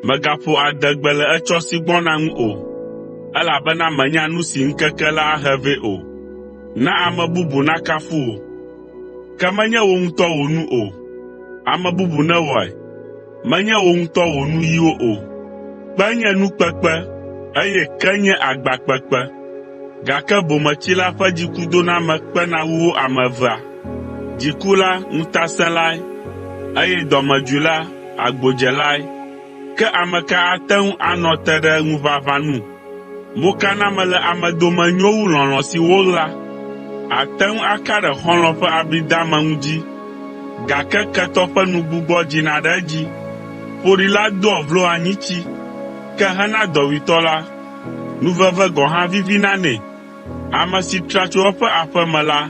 Mègaƒo adegbe le etsɔ si gbɔna ŋu o, elabena mènya nu si ŋkeke la ahe vɛ o. Na ame bubu nakafu wò, ke menye wò ŋutɔ wò nu o. Ame bubu newɔe, menye wò ŋutɔ wò nuyiwo o. Kpe nye nu kpekpe, eye ke nye agba kpekpe, gake bometsila ƒe dzikudoname kpena wu wo ame evea. Dziku la, ŋutasẽlae, eye dɔmedzoe la, agbodzelae. Ke ame ka ate ŋu anɔ te ɖe ŋuʋaʋã nu? Mokaname le ame dome nyo wu lɔlɔ̃ si woɣla. Àte ŋu aka ɖe xɔlɔ̃ ƒe abideamenu dzi, gake ketɔ ƒe nugbugbɔ dzina ɖe edzi. Ƒoɖila doa vlo anyitsi, ke hena dɔwuitɔ la, nuveve gɔ̃ hã vivina nɛ. Ame si tra tso eƒe aƒe me la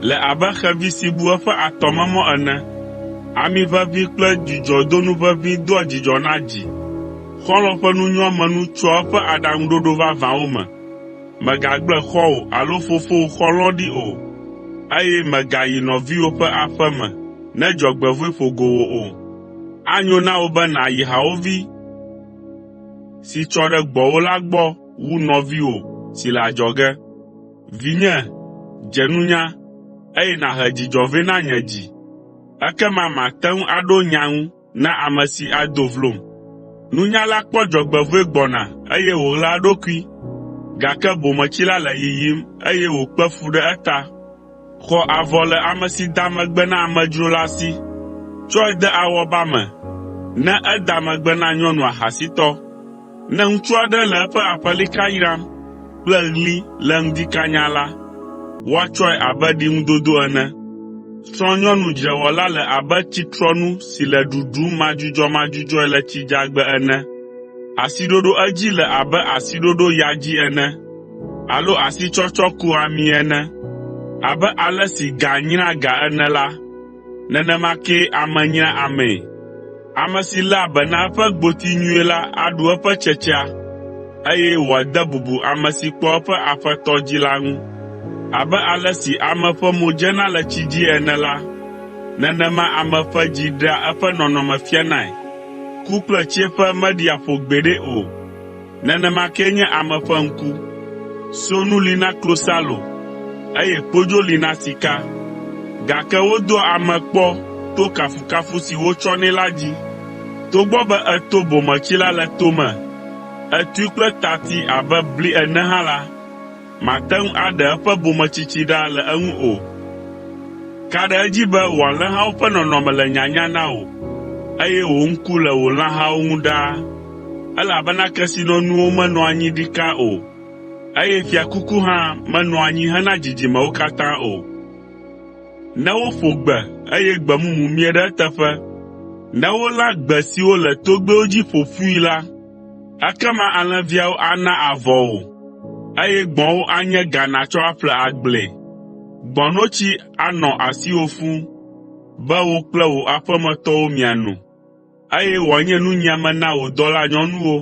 le abe xevi si bu eƒe atɔmemɔ ene. Ami ʋeʋĩ kple dzudzɔdonu ʋeʋĩ doa dzidzɔ na dzi. Xɔlɔ̃ ƒe nu nyoame nu tsoa eƒe aɖaŋuɖoɖo vavãwo me. Mègagblẽ xɔ̃wò alo fofowò xɔlɔ̃ ɖi o, eye mègayi nɔviwò ƒe aƒe me ne dzɔgbevɔ̃e ƒo go wò o. Anyo na wò be nàyi hawòvi si tsɔ ɖe gbɔwò la gbɔ wu nɔviwò si le adzɔge. Vinye, dze nunya, eye nàhe dzidzɔ vɛ na nye dzi, ekema mate ŋu aɖo nya ŋu na ame si ado vlom. Nunyala kpɔ dzɔgbevɔ̃e gbɔna eye wòɣla eɖokui, gake bometsila le yiyim eye wòkpe fu ɖe eta. Xɔ avɔ le ame si da megbe na amedzro la si. Tsɔe de awɔba me ne eda megbe na nyɔnu ahasitɔ. Ne ŋutsu aɖe le eƒe aƒelika yram kple ɣli le ŋdi kanya la, woatsɔe abe ɖiŋudodo ene. Srɔ̃nyɔnu dzrewɔla le abe tsitrɔnu si le ɖuɖum madzudzɔmadzudzɔe le tsidzagbe ene. Asiɖoɖo edzi le abe asiɖoɖo ya dzi ene alo asitsɔtsɔ ku ami ene. Abe ale si ga nyraa ga ene la, nenema kee ame nyraa amee. Ame si léa be na eƒe gboti nyuie la aɖu eƒe tsetsea, eye wòade bubu ame si kpɔ eƒe aƒetɔ dzi la ŋu. Abe ale si ame ƒe mo dzena le tsi dzi ene la, nenema ame ƒe dzi ɖea eƒe nɔnɔme fianae. Ku kple tsiẽƒe meɖia ƒo gbeɖe o, nenema kee nye ame ƒe ŋku. Sonu li na klosalo, eye kpodzo li na sika, gake wodoa ame kpɔ to kafukafu si wotsɔ nɛ la dzi. Togbɔ be èto bometsila le tome, ètui kple tati abe bli ene hã la, màte ŋu aɖe eƒe bometsitsi ɖa le eŋu o. Ka ɖe edzi be wò alẽhawo ƒe nɔnɔme le nyanya na wò, eye wò ŋku le wò lãhawo ŋu ɖaa, elabena kesinɔnuwo menɔa anyi ɖikaa o, eye fiakuku hã menɔa anyi hena dzidzimewo katã o. Ne woƒo gbe eye gbe mumu mie ɖe eteƒe, ne wolã gbe siwo le togbɛwo dzi ƒo ƒui la, ekema alẽviawo ana avɔ wò, eye gbɔ̃wo anye ga nàtsɔ aƒle agblee. Gbɔ̃notsi anɔ asiwò fũu be wò kple wò aƒemetɔwo miano, eye wòanye nunyiame na wò dɔlanyɔnuwo.